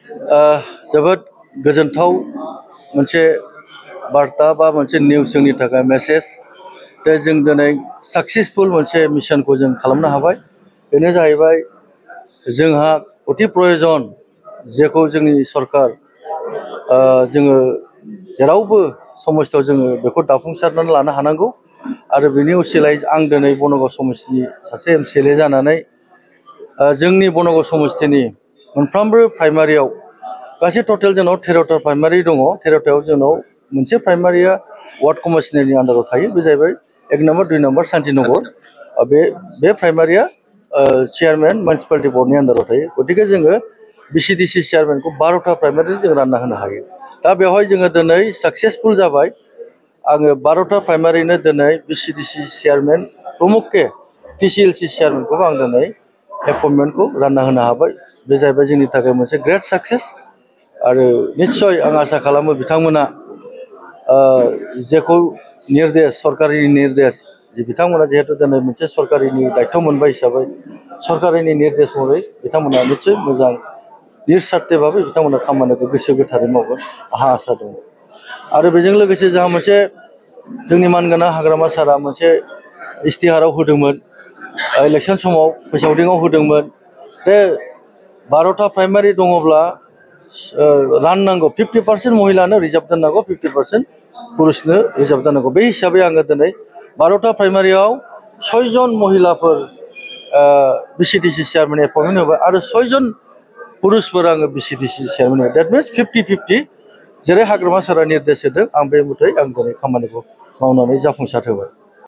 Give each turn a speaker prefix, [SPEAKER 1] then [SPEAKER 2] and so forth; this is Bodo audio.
[SPEAKER 1] जोबोद गोजोनथाव मोनसे बार्ता बा मोनसे निउस जोंनि थाखाय मेसेज जे जों दिनै साक्सेसफुल मोनसे मिशनखौ जों खालामनो हाबाय। बेनो जाहैबाय जोंहा अति प्रयोजन जेखौ जोंनि सरकार जोङो जेरावबो समस्थियाव जोङो बेखौ दाफुंसारनानै लानो हानांगौ आरो बेनि उसिलायै आं दिनै बनगाव समस्थिनि सासे MCLA जानानै जोंनि बनगाव समस्थिनि मोनफ्रोमबो प्राइमारियाव गासै टटेल जोंनाव 13टा प्राइमारि दङ। 13टायाव जोंनाव मोनसे प्राइमारिया वार्ड कमिशनारनि आन्दाराव थायो। बे जाहैबाय 1 नम्बर 2 नम्बर शान्तिनगर। बे प्राइमारिया चेयारमेन मिउनिसिपालिटि बर्डनि आन्दाराव थायो। गतिके जोङो BCDC चेयारमेनखौ 12टा प्राइमारि जों रानना होनो हायो। दा बेवहाय जोङो दिनै साक्सेसफुल जाबाय। आङो 12टा प्राइमारिनो दिनै BCDC चेयारमेन प्रमुखके TCLC चेयारमेनखौबो आं दिनै एपइन्टमेन्टखौ रानना होनो हाबाय। बे जाहैबाय जोंनि थाखाय मोनसे ग्रेट साक्सेस आरो निस्सय आं आसा खालामो बिथांमोना जेखौ निर्देश सरकारि निर्देश जे बिथांमोना जिहेतु दिनै मोनसे सरकारिनि दायथ' मोनबाय हिसाबै सरकारिनि निर्देश महरै बिथांमोना निस्सय मोजां निस्वार्थभाबै बिथांमोना खामानिखौ गोसो गोथारै मावगोन आंहा आसा दङ। आरो बेजों लोगोसे जोंहा मोनसे जोंनि मानगोनां हाग्रामा सारआ मोनसे इस्तिहाराव होदोंमोन इलेक्सन समाव फोसावदिङाव होदोंमोन बे 12टा प्राइमारि दङब्ला राननांगौ 50% महिलानो रिजार्भ दोननांगौ 50% पुरुषनो रिजार्भ दोननांगौ। बे हिसाबै आङो दिनै 12टा प्राइमारियाव 6 जन महिलाफोर BCDC चेयारमेन एपइन्टमेन्ट होबाय आरो 6 जन पुरुषफोर आङो BCDC चेयारमेन होबाय। द्याट मिन्स 50-50 जेरै हाग्रामा सारआ निर्देश होदों आं बे मथै आं दिनै खामानिखौ मावनानै जाफुंसार होबाय।